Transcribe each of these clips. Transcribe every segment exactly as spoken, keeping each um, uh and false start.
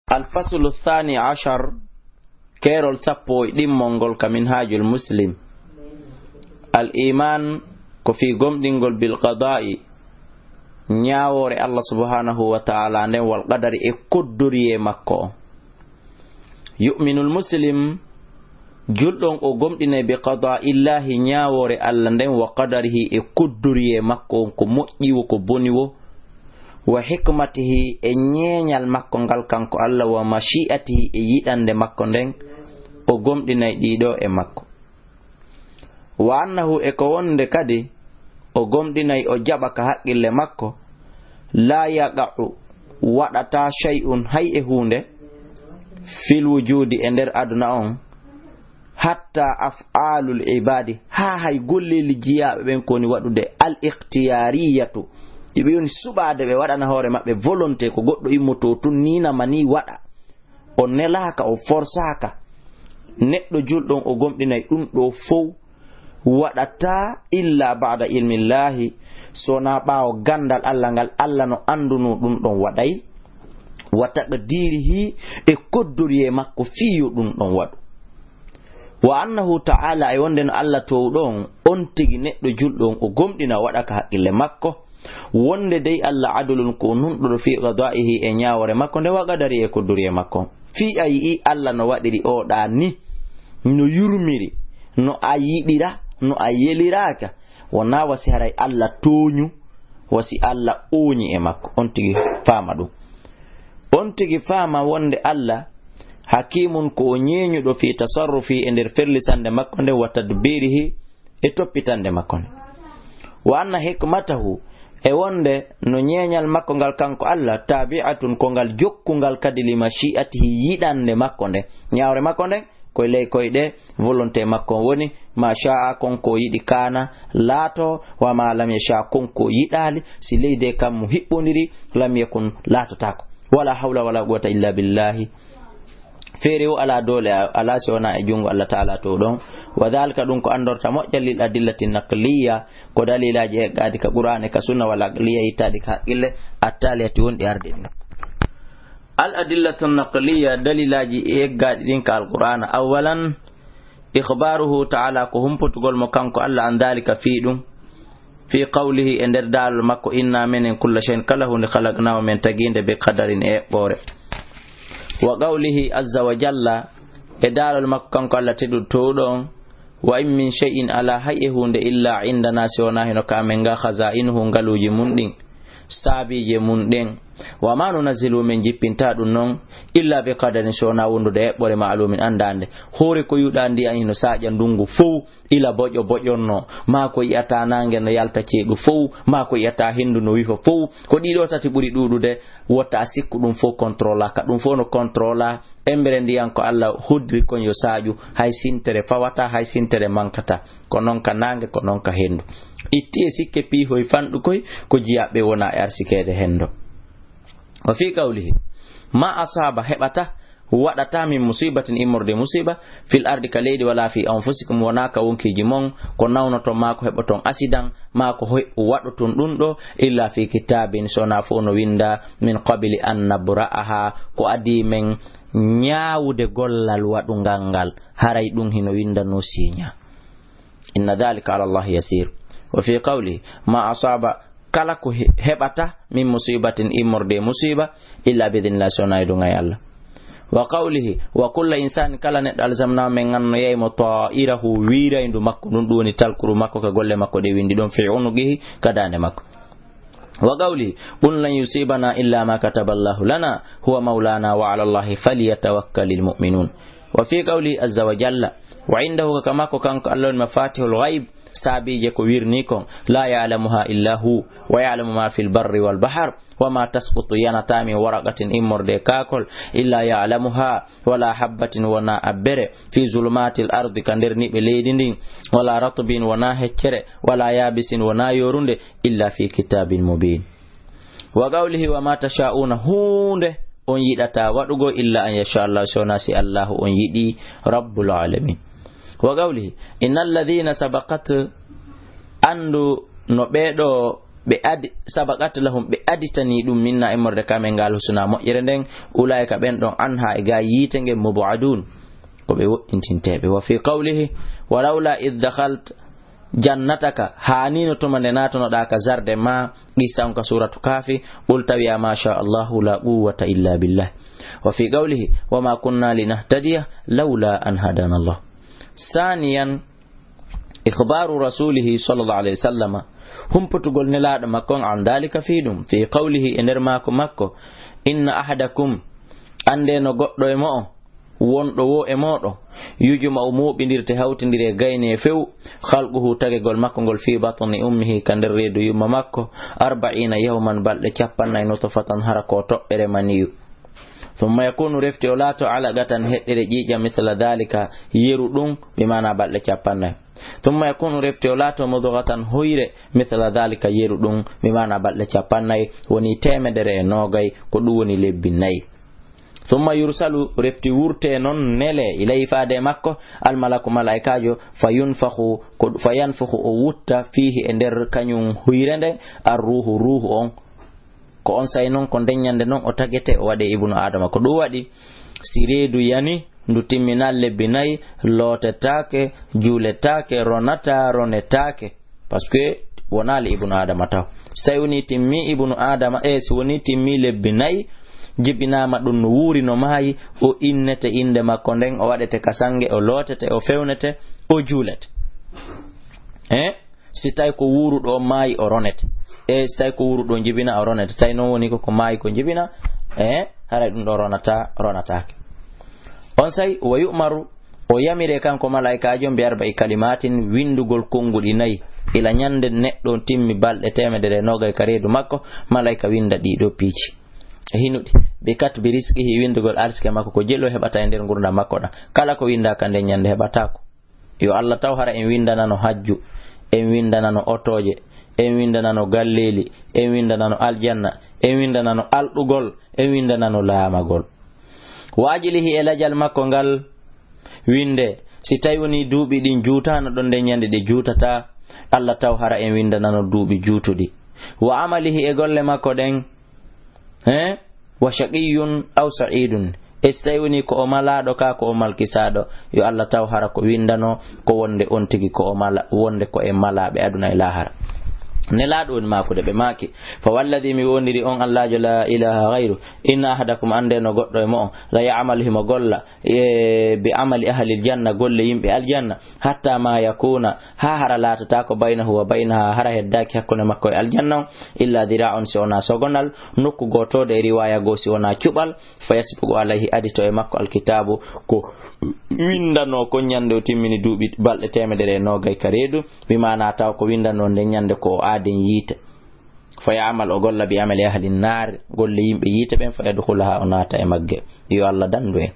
Al faslu thani ashar, keerol sappo e ɗimmol ngol ka Minhajul Muslim. Al iman ko fii gomɗingol bil qada'i, ñaawoore Allah subhanahu wa ta'ala nden, wal qadari, e koddoriyee makko on. Yu'minul muslim, julɗo on o gomɗinay bi qada'illahi, ñaawoore Allah nden, wa qadarihi, e koddoriyee makko on, ko moƴƴi wo, ko boni wo, wa hikmatihi, e ñeeñal makko ngal kanko Allah, wa mashi'atihi, e yiɗande makko nden, o gomɗinay ɗiɗo e makko. Wa annahu, e ko wonde kadi o gomɗinay, o jaɓa ka haqqille makko, la yaqa'u, waɗata shay'un, hay e huunde, fil wujudi, e nder aduna on, hatta af'alul ibadi, haa hay golleeli jiyaaɓe ɓen ko woni waɗude al ikhtiyariyatu, ɗi ɓe woni suɓaade ɓe waɗana hoore maɓɓe volonté, ko goɗɗo immotoo tun ni na ma ni waɗa, o nelaaka, o forsaaka. Neɗɗo julɗo on o gomɗinay ɗum ɗo fow waɗataa illa ba'da ilmillahi, so wonaa ɓaawo ganndal Allah ngal, Allah no anndunoo ɗum ɗon waɗay, wa taqdirihi, e koddoriyee makko fii yo ɗum ɗon waɗu. Wa annahu ta'ala, e wonde no Allah toowɗo on, on tigi neɗɗo julɗo on o gomɗina, o waɗa ka haqqille makko, wonde dey Allah adulun ko nunɗuɗo fii qada'ihi, e ñaawoore makko nde, wa qadari, e koddoriyee makko. Fii a yi'i Allah no waɗiri o ɗa ni, no yurmiri, no a yiɗira, no a yeliraaka, wonaa wasi haray Allah tooñu, wasi Allah ooñi e makko. On tigi faama ɗum. On tigi faama wonde Allah hakimun ko o ñeeñuɗo fii tasarrufi e nder ferlisande makko nde, wa tadbirihi e toppitande makko nde. Wa anna hikmatahu, e wonde no ñeeñal makko ngal kanko Allah, tabi'atun ko ngal jokkungal kadi li mashi'atihi yiɗande makko nde. Ñaawre makko nde koye ley koyɗe volonté makko woni, ma sha'a kon ko yiɗi kana laato, wa ma lam yasha kon ko yiɗaali, si leyde kam mo hiɓɓondiri, lam yakun laatotaako. Wala hawla wala quwwata illa billahi. Feere o alaa doole, alaa si wonaa e junngo Allah Ta'ala to ɗon. Wa dhalika, ɗum ko anndorta moƴƴa, lil adillati naqliya, ko dalilaaji eggaaɗi ka Qur'aana, ka sunna, wal aqliya, ittaaɗi ka haqqille, attaliyati wonɗi arde ɗin. Al adillatu naqliya, dalilaaji eggaaɗi ɗin ka Al Qur'aana. Awwalan, ikhbaruhu ta'ala, ko humputugol mo kanko Allah an dhalika fii ɗum. Fi qawlihi, e nder daalol makko, inna menen kulla shay'in, kala huunde, khalaqnahu, men taginde, bi qadarin, e eɓɓoore. Wa qawlihi azza wa jalla, e daalol makko kanko Allah tedduɗo toowɗo on, wa in min shay'in, alaa hay e huunde, illa indana, si wonaa hino ka amen ga, khaza'inuhu, ngaluuji mun ɗin, saabiije mun ɗen. Wa ma nunazzilu, men jippinta ɗum non, illa bi qadarin, si wonaa wondude e eɓɓore, ma'lumin, anndaande. Hoore ko yuɗa ndiyan hino saaƴa ndungu fow, ila boƴo boƴonno, maa ko yi'ata naange no yalta ceeɗu fow, maa ko yi'ata henndu no wiho fow. Ko ɗiɗo tati ɓuri ɗuuɗude, wota a sikku ɗum fow contrôlaka. Ɗum fow no contrôla. Embere ndiyan ko Allah hoddiri kon yo saaƴu, hay sintere fawata, hay sintere mankata. Ko non ka naange, ko non ka henndu. Itti e sikke piihoy fanɗukoy, ko jiyaaɓe wona e arsikeede henndo. Wa fi qawlihi, ma asaba, heɓata, waɗata, min musibatin, immorde musiba, fil ardi, ka leydi, wala fi anfusikum, wona ka wonkiiji mon, ko nawnoton, maa ko heɓoton asidan, maa ko he-, waɗoton ɗum ɗo, illa fi kitabin, so wona fof no winda, min qabli an nabra'aha, ko adii men ñaawude gollal waɗungal ngal, haray ɗum hino winda no siiña. Inna dhalika ala Allahi yasir. Wa fi qawli, ma asaba, kala ko he-, heɓata min musibatin, immorde e musiba, illa bi idhnillah, so wona e duŋay Allah. Wa qawlihi, wa kulla insani, kala neɗɗo, alzamna, men gannoyay mo, ta'irahu, wiirayndu makko ndun, ɗum woni talkuru makko ka golle makko ɗe windi ɗon, fi unuqihi, ka daande makko. Wa qawlihi, qul lan yusibana illa ma kataba Allahu lana, huwa maulana wa ala Allahi falyatawakkalil mu'minun. Wa fi qawlihi azza wa jalla, wa indahu, ka makko kanko Allah woni mafatihul ghaib, saabiije ko wirni kon, la ya'lamuha illa hu, wa ya'lamu ma fil barri wal bahr, wa ma tasqutu, yanata min waraqatin, immorde kaakol, illa ya'lamuha, wala habbatin, wona abbere, fi zulumatil ardi, ka nder niɓe leydi ndin, wala ratbin, wona heccere, wala yabisin, wona yorunde, illa fi kitabin mubin. Wa qawlihi, wa ma tasha'una, huunde on yiɗata waɗugo, illa an yasha Allah, so wona si Allahu on yiɗi, rabbul alamin. Wa qawlihi, innal ladhina sabaqat, anndu no ɓeeɗo ɓe adi-, sabaqat lahum, ɓe aditanii ɗum, minna, immorde ka men, ngal husna, moƴƴere nden, ulaa'ika, ɓen ɗon, anha, e gaa yiite ngen, mub'adun, ko ɓe woɗɗintinteeɓe. Wa fi qawlihi, walawla id dakhalt jannataka, haanino tuma nde naatonoɗaa ka zarde ma, qissa on ka suratu Kahfi, qulta, wi'a, ma sha Allahu la quwwata illa billah. Wa fi qawlihi, wa ma kunna linahtadiya lawla an hadana Allah. Saniyan, ikhbaru rasulihi sallallahu alayhi wa sallama, humputugol Nelaaɗo makko on, an dhalika, fii ɗum, fii qawlihi, e nder maako makko, inna ahadakum, annde no goɗɗo e mo'o, wonɗo wo e mooɗo, yujma'u, mooɓindirte, hawtindire, gayne e few, khalquhu, tagegol makko ngol, fii batni ummihi, ka nder reedu yumma makko, arba'ina yawman, balɗe cappannayi, nutfatan, hara ko toɓɓere maniyu. Thumma yakunu, refti o laato, alaqatan, heɗɗere ƴiiƴam, mithla dhalika, yeru ɗum, bi maana balɗe cappannayi. Thumma yakunu, refti o laato, mudghatan, hoyre, mithla dhalika, yeru ɗum, bi maana balɗe cappannayi, woni teemedere e noogay, ko ɗum woni lebbi nayi. Thumma yursalu, refti wurte non, nele, ilayhi, faade e makko, almalaku, malaa'ikaajo, fa yunfakhu, ko, fa yanfukhu, o wutta, fiihi, e nder kañum hoyre nde, ar ruuhu, ruuhu on. Ko on say non, ko nden ñande non o tagete, o waɗe ibnu Adama. Ko ɗum waɗi, si reedu yani, ndu timminaa lebbi nayi, lootetaake, juuletaake, ronataa, ronetaake. Parce que wonaali ibnu Adama taw. Si tawi woni timmi ibnu Adama, e si woni timmi lebbi nayi, jibinaama ɗum no wuuri, no maayi, o innete innde makko nden, o waɗete ka sange, o lootete, o fewnete, o juulete. Eh? Si tawi ko wuuruɗo on maayi, o ronete. E si tawi ko wuuruɗo on jibina, o ronete. Tawi non woni ko, ko maayi ko jibina, eh, haray ɗum ɗo ronata, ronataake. On say, wa yu'maru, o yamire kanko malaa'ikaajo on, bi arba'i kalimatin, winndugol konnguɗi nayi. Ila ñande neɗɗo timmi balɗe teemedere e noogay ka reedu makko, malaa'ika winnda ɗii ɗoo piiji. E hinuɗi, bi katbi rizqihi, winndugol arsike makko, ko jelu heɓata e nder ngurndan makko ɗan. Kala ko winndaa ka nden ñande heɓataako. Yo Allah taw hara en winndanano hajju, en winndanano otooje, en winndanano galleeli, en winndanano aljanna, en winndanano alɗugol, en winndanano laamagol. Wa ajlihi, e lajal makko ngal winnde, si tawi woni duuɓi ɗin juutaano ɗon nden ñande ɗi juutata, Allah taw hara en winndanano duuɓi juutuɗi. Wa amalihi, e golle makko ɗen, He? Wa shaqiyyun aw sa'idun. E si tawi woni ko o malaaɗo ka, ko o malkisaaɗo, yo Allah taw hara ko winndano ko wonde on tigi ko o mala-, wonde ko e malaaɓe aduna e laahara. Nelaaɗo woni maakude, ɓe maaki, fa walladhi, mi wondiri on Allaajo, la ilaha ghayru, inna ahadakum, annde no goɗɗo e mo'on, la ya'malu, himo golla, e, bi amali ahlil janna, golle yimɓe aljanna, hatta ma yakuna, haa hara laatataako, baynahu wa baynaha, hara heddaaki hakkunde makko e aljanna on, illa dhira'un, si wonaa sogonal, nokku gootoode e riwaaya goo, si wonaa cuɓal, fa yasbiqu alayhi, adito e makko alkitaabu, ko winndanoo kon ñande o timmini duuɓi balɗe teemedere e noogay ka reedu, bi maanaa taw ko winndanoo nden ñande ko o aaden yiite. Fa ya'mal, o golla, bi amali ahli naar, golle yimɓe yiite ɓen, fa yadkhulaha, o naata e magge. Yo Allah danndu en.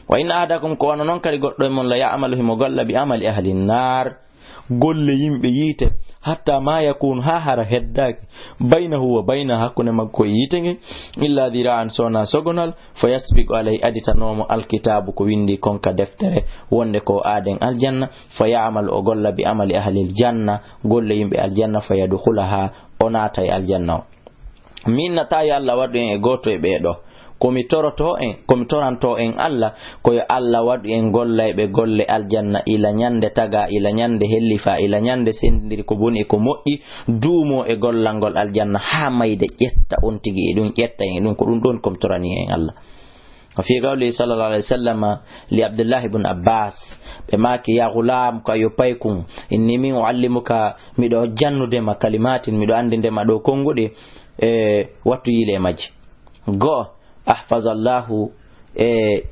Wa inna ahadakum, ko wano non kadi goɗɗo e mon, la ya'malu, himo golla, bi amali ahli naar, golle yimɓe yiite, hatta ma yakunu, haa hara heddaaki, baynahu wa bayna, hakkunde makko e yiite ngen, illa dhira'an, so wonaa sogonal, fa yasbiqu alayhi, aditanoomo alkitaabu, ko winndi kon ka deftere, wonde ko aaden aljanna, fa ya'malu, o golla, bi amali ahlil janna, golle yimɓe aljanna, fa yadkhulaha, o naata e aljanna o. Mi innataa yo Allah waɗu en e gooto e ɓee ɗoo. Ko mi torotoo en, ko mi torantoo en Allah, ko yo Allah waɗu en gollayɓe golle aljanna ila ñande tagaa, ila ñande hellifaa, ila ñande senndiri ko boni e ko moƴƴi, duumoo e gollal ngol aljanna haa mayde ƴetta on tigi e ɗum, ƴetta en e ɗum. Ko ɗum ɗoon ko mi toranii en Allah. Wa fi qawli sallallahu alayhi wa sallam li Abdullah ibn Abbas, ɓe maaki, "Ya ghulam, ko a yo paykun, inni min uallimuka, miɗo jannude ma kalimatin, miɗo anndinde ma ɗo konnguɗi, e wattu yiile e majji." Go'o, ihfazallahu, e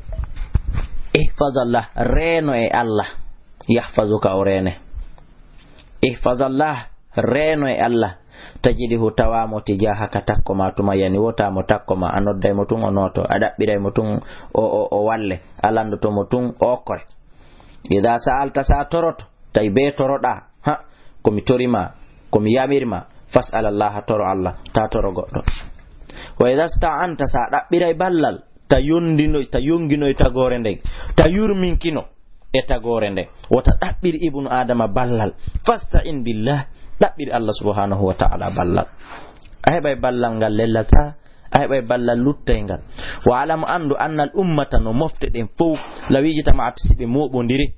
ihfazallah, reeno e Allah, yahfazuka, o reene. Ihfazallah, reeno e Allah, tajidihu, tawaa mo, tijahaka, takko ma, tuma yani wota mo takko ma, a nodday mo tun o nooto, a ɗaɓɓiray mo tun o, o, o walle, a lanndoto mo tun o okkore. Ida sa'alta, sa toroto, tawi be toroɗa, ha, ko mi tori ma, ko mi yamir ma, fas'al Allah, toro Allah, ta toro goɗɗo. Wa ida sta'anta, sa ɗaɓɓiray ballal, ta yondinoy, ta yonginoy tagoore nden, ta yurminkino e tagoore nden. Wota ɗaɓɓir ibnu Adama ballal. Fasta'in billah, Ɗaɓɓir Allah subhanahu wa ta'ala ballal. A heɓay ballal ngal lellataa, a heɓay ballal luttayngal. Wa alam, anndu, annal ummata, no mofte ɗen fow, law ijtama'at, si ɓe mooɓondiri,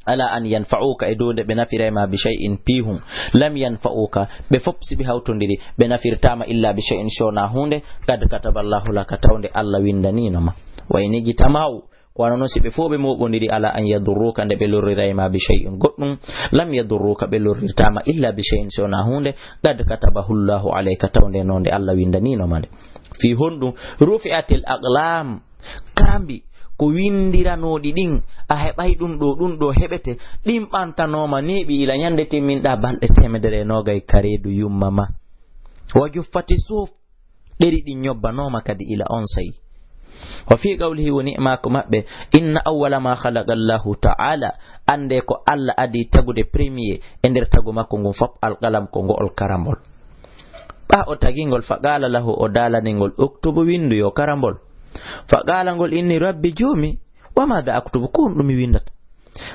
ala an yanfa'uka, e dow nde ɓe nafiray ma bi shay'in, piihun, lam yanfa'uka, ɓe fop si ɓe hawtondiri, ɓe nafirtaama illa bi shay'in, si wonaa huunde, qad kataballahu laka, tawnde Allah winndaniino ma. Wa in ijtama'u, ko wano non si ɓe fow ɓe mooɓondiri ala an yadurruka, nde ɓe lorriray ma bi shay'in goɗɗum, lam yadurruka, ɓe lorrirtaama illa bi shay'in, si wonaa huunde, qad katabahullahu alayka, tawnde non nde Allah winndaniino ma nde. Fii honɗum? Rufi'atil aqlam, karambi ko winndiranooɗi ɗin, a heɓay ɗum ɗo, ɗum ɗo heɓete, ɗin ɓantanooma neeɓi ila ñande timminɗaa balɗe teemedere e noogay ka reedu yumma ma. Wa juffati suhuf, ɗeri ɗin ñobbanooma kadi ila on saa'i. Wa fii qawlihi, woni e maako maɓɓe, inna awwala ma khalaqa Allahu ta'ala, annde ko Allah adii tagude premier e nder tagu makko ngun fof, alqalam, ko ngo'ol karambol. Ɓaa o tagi ngol, fa qaala lahu, o daalani ngol, uktubu, winndu, yo karambol. Fa qaala, ngol inni, rabbi, joomi, wa maada aktubu, ko honɗum mi winndata?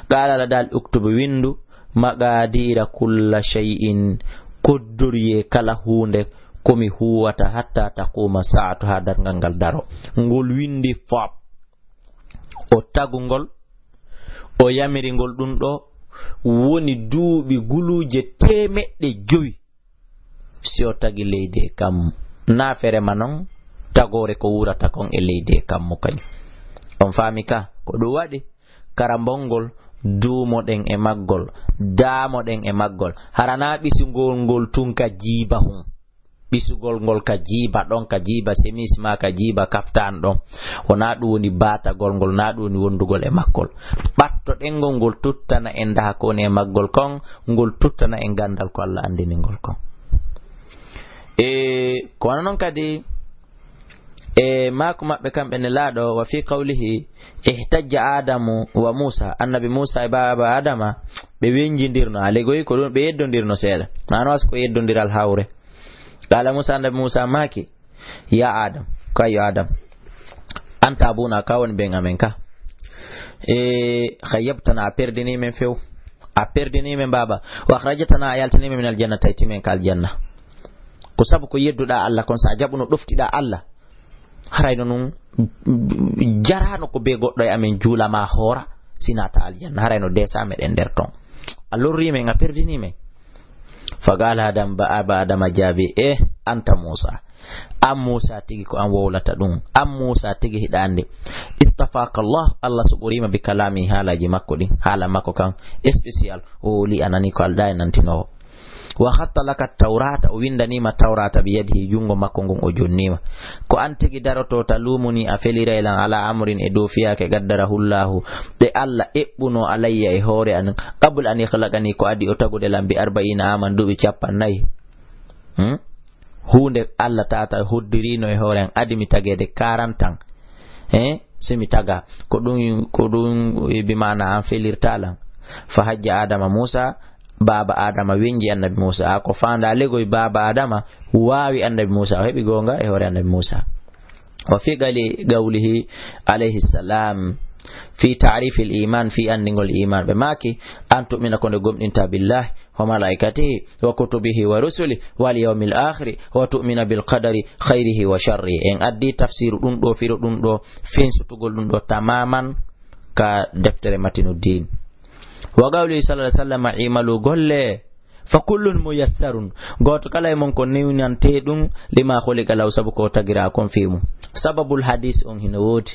Qaala, Allah daali, uktubu, winndu, maqaadiira kulla shay'in, koddoriyee kala huunde ko mi huuwata, hatta taquuma saa'atu, haa darngal ngal daro. Ngol winndi fop. O tagu ngol, o yamiri ngol ɗum ɗo, woni duuɓi guluuje teemeɗɗe jowi. Si o tagi leydi e kammu, naa feere ma non, tagoore ko wuurata kon e leydi e kammu kañum. On faami ka? Ko ɗum waɗi karambol ngol, duumoɗen e maggol, daamoɗen e maggol. Hara naa ɓisugol ngol tun ka jiiba hun. Ɓisugol ngol ka jiiba ɗon, ka jiiba semis maa ka jiiba kaftaan ɗon. Wonaa ɗum woni baatagol ngol, naa ɗum woni wondugol e maggol. Ɓattoɗen ngol, ngol tuttana en daha ko woni e maggol kon, ngol tuttana en ganndal ko Allah anndini ngol kon. E ko wano non kadi, e maaku maɓɓe kamɓe Nelaaɗo, wa fii qawlihi, ihtajja Adamu wa Muusa, annabi Muusa e baaba Adama, ɓe wenjindirno, alegoyi ko ɗum ɓe yeddondirno seeɗa. Maana was ko yeddondiral hawre. Qala Muusa, annabi Muusa maaki, ya Adam, ko yo Adam, anta abuna, ka woni ben amen ka. E, khayyabtana, a perdini men few. A perdini men, baaba. Wa akhrajtana, a yaltini men min aljannati, a itti men ka aljanna. Ko sabu ko yedduɗa Allah kon, sa jaɓuno ɗoftiɗa Allah, harayno nun jarano ko be goɗɗo e amen juula ma hoora, si naata aljanna, harayno desa meɗen nder ton. A lorri men, a perdini men. Fa qala Adam, ba, ba Adama jaabi, eh, anta Muusa. An Muusa tigi ko an wowlata ɗum. An Muusa tigi hiɗa anndi. Istafaka Allah, Allah suɓoriima bi kalami, haalaaji makko ɗin, haala makko kan spécial. O woli, a nani ko alɗa e nantinowo. Wa khatta laka tawrata, o winndaniima tawrata bi yadihi, junngo makko ngun o jonniima. Ko an tigi daroto ta luumu ni a feliray lan ala amrin e dow fiyaake qaddarahu Allahu, ɗe Allah eɓɓuno alayya e hoore an, qabla an yakhlaqani, ko adi o tagude lan bi arba'ina aman, duuɓi cappannayi. Hmm? Huunde Allah tata hoddirino e hoore an, adi mi tageede quarante ans. Eh? Si mi taga, ko ɗum, ko ɗum bi maana an felirta lan. Fa hajja Adama Muusa, baaba Adama wenji annabi Muusa. A ko faanda legoy baaba Adama waawi annabi Muusa, o heɓi goonga e hoore annabi Muusa. Wa fi qali-, qawlihi alayhi salam fi ta'rif al-iman, fi anndingol iman, ɓe maaki, an tu'mina, ko nde gomɗinta, billahi wa malaikatihi wa kutubihi wa rusulihi wal yawmil akhiri wa tu'mina bil qadari khayrihi wa sharrihi. En addi tafsiru ɗum ɗo, firo ɗum ɗo, fensutugol ɗum ɗo tamaman ka deftere Matinuddin. Wa qawlihi sallallahu alaihi wasallam, i'malu, golle, fa kullun muyassarun, gooto kala e mon ko newnante ɗum, lima khuliqa lahu, sabu ko tagira kon fii mum. Sababul hadis on hino woodi.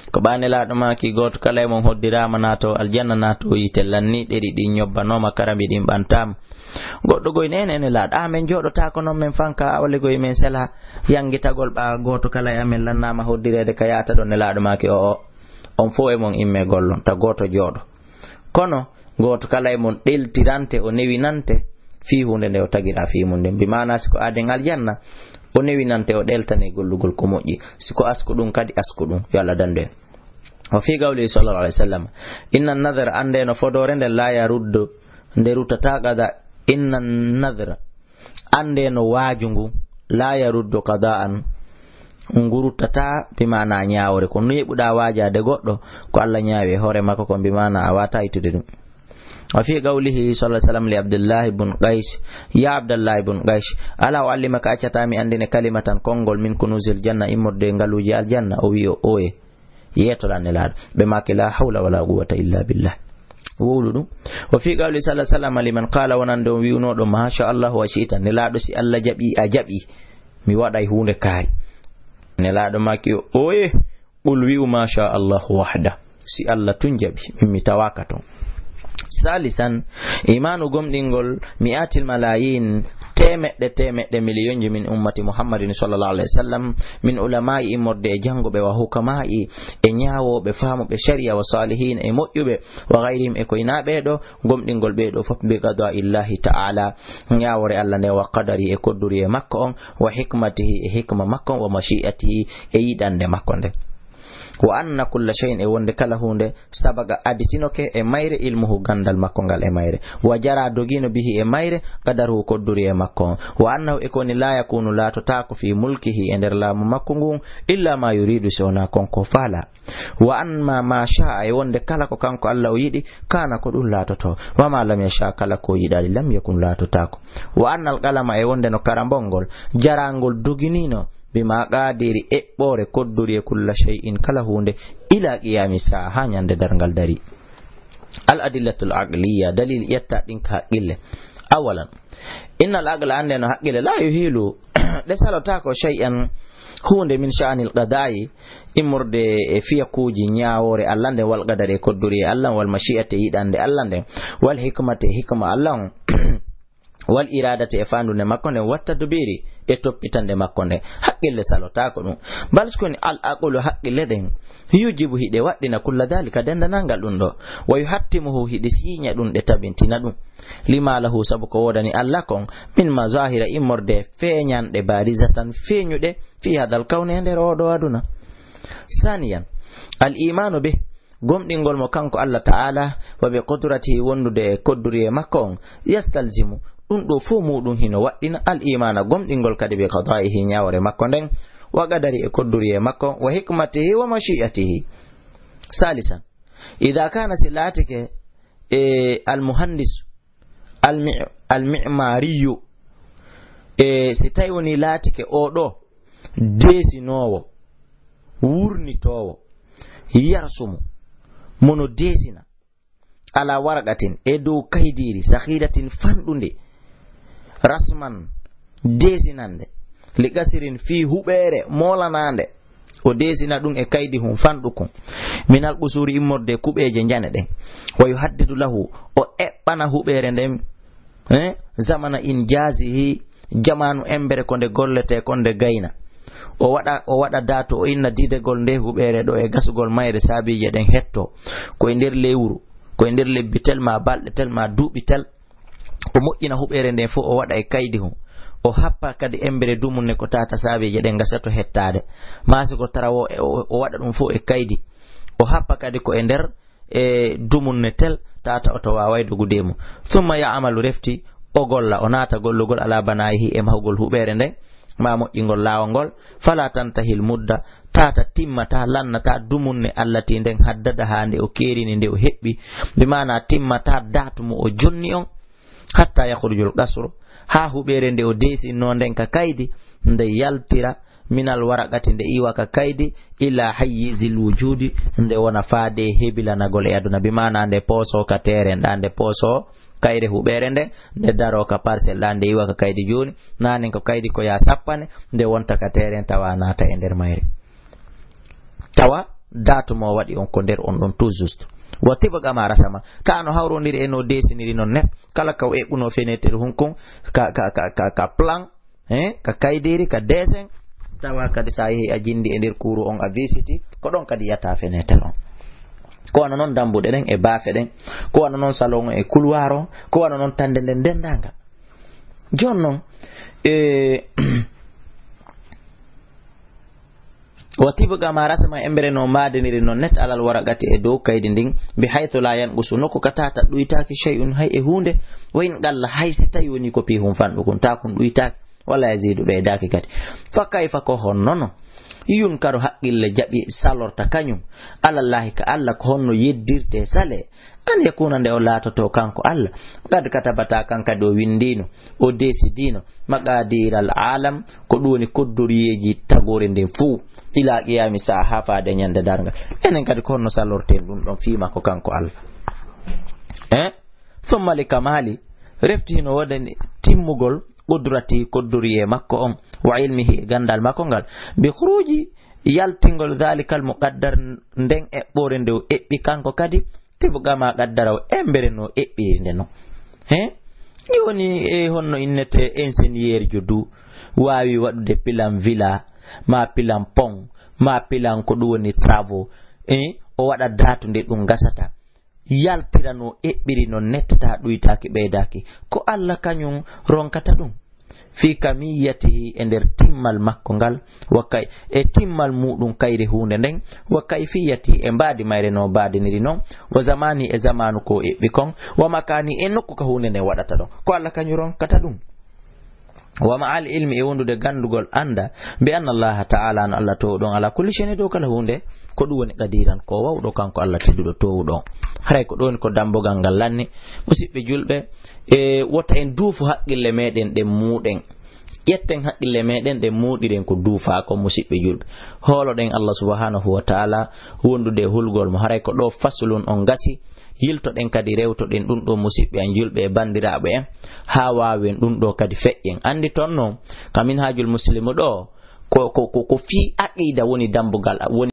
Ko ɓaa Nelaaɗo maaki, gooto kala e mon hoddiraama naato aljanna, naato yiite lanni, ɗeri ɗin ñobbanooma, karambi ɗin ɓantaama. Goɗɗo goy, "Nene, Nelaaɗo, a men jooɗotaako non men fanka, awale goy men sela yangitagol ɓaa gooto kala e amen lannaama hoddireede ka yaata ɗon." Nelaaɗo maaki, "O, o, on fow e mon imme gollon, ta gooto jooɗo." Kono gooto kala e mon ɗeltirante, o newinante fii huunde nde o tagira fii mum nden. Bi maana, si ko aaden aljanna, o newinante, o ɗeltane gollugol ko moƴƴi. Si ko asku ɗum kadi, asku ɗum. Yo Allah dandu en. Wa fii qawlihi sallallahu alaihi wasallam, "Inna nadhra", annde no fodoore nden, "la yaruddu", nde ruttata qada. "Inna nadhra", annde no waaju ngu, "la yaruddu qada'an", ngu ruttata, bi maana ñaawore. Ko neeɓuɗa waajaade goɗɗo, ko Allah ñaawi e hoore makko kon, bi maana a waata ittude ɗum. Wa fi qawlihi sallallahu alaihi wasallam li Abdullah ibn Qais, "Ya Abdullah ibn Qais, ala uallimaka, accata mi anndine kalimatan, konngol, min kunuzil janna, immorde e ngaluuji aljanna?" O wi'i o, "Oye, yeetoɗaa Nelaaɗo." Ɓe maaki, "La hawla wala quwwata illa billah." Wowlu ɗum. Wa fi qawli sallallahu alaihi wasallam liman qala, wonande on wi'unooɗo, "Ma sha Allah wa shi'ta," Nelaaɗo, si Allah jaɓi, a jaɓi, mi waɗay huunde kaari. Nelaaɗo maaki o, "Oye, qul, wi'u, ma sha Allah wahda, si Allah tun jaɓi, min mi tawaaka ton." Salisan, imanu gomɗingol mi'atil malayin, temeɗɗe, temeɗɗe miliyonji min ummati Muhammadin sallallahu alaihi wasallam, min ulama'i, immorde e jannguɓe, wa hukama'i, e ñaawooɓe, faamuɓe shari'a, wa salihin, e moƴƴuɓe, wa ghayrihim, e koynaa ɓee ɗo, gomɗingol ɓee ɗo fof, bi qada'illahi ta'ala, ñaawoore Allah nde, wa qadari, e kodduriye makko on, wa hikmatihi, e hikma makko on, wa mashi'atihi, e yiɗande makko nde. Wa anna kulla shay'in, e wonde kala huunde, sabaqa, aditinoke, e mayre, ilmuhu, ganndal makko ngal e mayre, wa jara, dogino, bihi, e mayre, qadaruhu, kodduriye makko on, wa annahu, e ko woni, la yakunu, laatotaako, fi mulkihi, e nder laamu makko ngun, illa ma yuridu, si wonaa kon ko faala. Wa amma ma sha'a, e wonde kala ko kanko Allah o yiɗi, kana, ko ɗum laatoto. Wa ma lam yasha, kala ko o yiɗaali, lam yakun, laatotaako. Wa annal qalama, e wonde no karambol ngol, jarangol doginino, bi maqadiri, eɓɓore, kodduri e kulla shay'in, kala huunde, ila qiyami sa'a, ha ñande darngal dari. Al adillatul aqliya, dalil ƴetta ɗin ka haqqille. Awalan, innal aqla, annde no haqqille, la yuhilu, ɗe salotaako, shay'an, huunde, min sha'anil qada'i, immorde e fiyakuuji ñaawoore Allah nden, wal qadari, e kodduri e Allah, wal mashi'ati, e yiɗande Allah nden, wal hikmati, e hikma Allah on, wal iradati, e faandunde makko nden, wat tadbiri, e toppitande makko nden. Haqqille salotaako ɗum. Bal sikoni al aqlu, haqqille ɗen, yujibu, hiɗe waɗɗina, kulla dalika, dendanangal ɗum ɗo, wa yuhattimuhu, hiɗe siiña ɗum, ɗe tabintina ɗum. Lima lahu, sabu ko woodani Allah kon, min mazahira, immorde e feeñanɗe, barizatan, feeñuɗe, fi hadal kawni, e nder oo ɗoo aduna. Saniyan, al imanu bih, gomɗingol mo kanko Allah ta'ala, wa bi qudratihi, wondude e kodduriye makko on, yastalzimu, ɗum ɗo fof muɗum hino waɗɗina, al imana, gomɗingol kadi, bi qada'ihi, ñaawore makko nden, wa qadari, e kodduriye makko, wa hikmatihi, wa mashi'atihi. Salisan, idha kana, si laatike, e al muhandis, al mi-, al mi'mariyu, e si tawi woni laatike o ɗo deesinoowo, wurnitoowo, yarsumu, mono deesina, ala waraqatin, e dow kaydiiri, sakhiratin, fanɗundi, rasman, deesinande, li qasirin, fii huɓeere moolanaande, o deesina ɗum e kaydi hun fanɗukun, minal qusuri, immorde e kuɓeeje njane ɗen, wa yuhaddidu lahu, o eɓɓana huɓeere nden, eh, zamana injazihi, jamaanu embere ko nde golletee kon, nde gayna. O waɗa, o waɗa datu, o inna didegol nde huɓeere ɗo e gasugol mayre, saabiije ɗen hetto, ko e nder lewru, ko e nder lebbi tel, ma balɗe tel, ma duuɓi tel. O moƴƴina huɓeere nden fof, o waɗa e kaydi hun. O happa kadi embere dumunne ko tata saabiije ɗen gasato hettaade. Ma si ko tarawo, o, o waɗa ɗum fof e kaydi. O happa kadi ko e nder e dumunne tel, tata oto waaway dogude e mum. Summa ya'malu, refti o golla, o naata gollugol, ala banayihi, e mahugol huɓeere nden, ma moƴƴingol laawol ngol, fala tantahil mudda, tata timmata, lannata dumunne, allati, nden, haddada, haa nde o keerini, nde o heɓɓi, bi maana timmata datu mo o jonni on, hatta yakhrujul qasru, haa huɓeere nde o deesinno nden ka kaydi, nde yaltira, minal waraqati, nde iwa ka kaydi, ila hayyizil wujudi, nde wona faade hebilanagol e aduna, bi maana nde pooso ka teeren ɗa, nde pooso kayre huɓeere nde, nde daro ka parcelle ɗa, nde iwa ka kaydi jooni, nanen ko kaydi ko ya sappane, nde wonta ka teeren tawa naata e nder mayre. Tawa datu mo waɗi on ko nder on ɗon tout juste. Wa tibqa ma rasama. Ka no hawrondiri e no desiniri non net. Kala ka o eɓɓuno fenêtre hun kon, ka, ka, ka, ka, ka plan, eh, ka kaydiri, ka dessin. Tawa kadi sa yehi a jindi e nder kuru on, a visiti, ko ɗon kadi yata fenêtre on. Ko wano non dambuɗe ɗen e baafe ɗen. Ko wano non salon on e couloir on. Ko wano non tande nden dendanga. Jon non, e, wa tibqa ma rasama, embere no maadiniri non net alal waraqati e dow kaydi ndin, bi haythu la yanqusu, nokku ka tata ɗuytaaki shay'un hay e huunde, wa in qalla, hay si tawi woni ko pi hun fanɗu kun, ta kun ɗuytaaki, wala yazidu, ɓeydaaki kadi. Fa kayfa, ko honno no, Yun karo haqqille jaɓi salorta kañum. Alallahi ka Alla ko honno yeddirte sale. An yakuna nde o laatoto kanko Alla. Qad katabata kan kadi o winndino. O desidino. Maqadiral alam ko ɗum woni koddoriyeeji tagoore nden fow. Ila qiyami saa haa faade ñande darngal. Enen kadi ko honno salorten ɗum ɗon fii makko kanko Alla. Eh? Thumma li kamali. Refti hino woodani timmugol qudrati koddoriye makko on. Wa ilmihi e gandal makko ngal. Bi khuruji yaltingol dhalikal muqaddar nden eɓɓore nde o eɓɓi kanko kadi. Tibqa ma qaddara o embere no eɓɓiri nde non. He? Ɗi woni e honno innete ingénieur jo du waawi waɗude pilan villa, ma pilan pont, ma pilan ko ɗum woni travaux. E o waɗa datu nde ɗum gasata. Yaltira no eɓɓiri non nettata ɗuytaaki ɓeydaaki. Ko Alla kañum ronkata ɗum. Fi kamiyatihi e nder timmal makko ngal, wa kay-, e timmal muɗum kayri huunde nden, wa kayfiyatihi e mbaadi mayre no mbaadiniri non, wa zamani e zamanu ko eɓɓi kon, wa makani e nokku ka huunde nden waɗata ɗon. Ko Alla kañum ronkata ɗum. Wa ma'al ilmi e wondude gandugol anda, bi anna Allaha ta'ala no Alla towɗon ala kulli shay'in e dow kala huunde, ko ɗum woni qadiran ko wawɗo kanko Alla tedduɗo towɗo. Haray ko ɗon ko dambugal ngal lanni, musiɓɓe julɓe, e wota en duufu haqqille meɗen ɗen muuɗen. Ƴetten haqqille meɗen ɗen muuɗiren ko duufaa ko musiɓɓe julɓe. Hooloɗen Alla subhanahu wa ta'ala wondude e hulgol mo. Haray ko ɗo fasulun on gasi. Yiltoɗen kadi rewtoɗen ɗum ɗo musiɓɓe en julɓe e bandiraaɓe en. Haa waawen ɗum ɗo kadi feƴƴen. Andi ton non ka Minhajul Muslimu ɗo ko, ko, ko, ko fii aqida woni dambugal, woni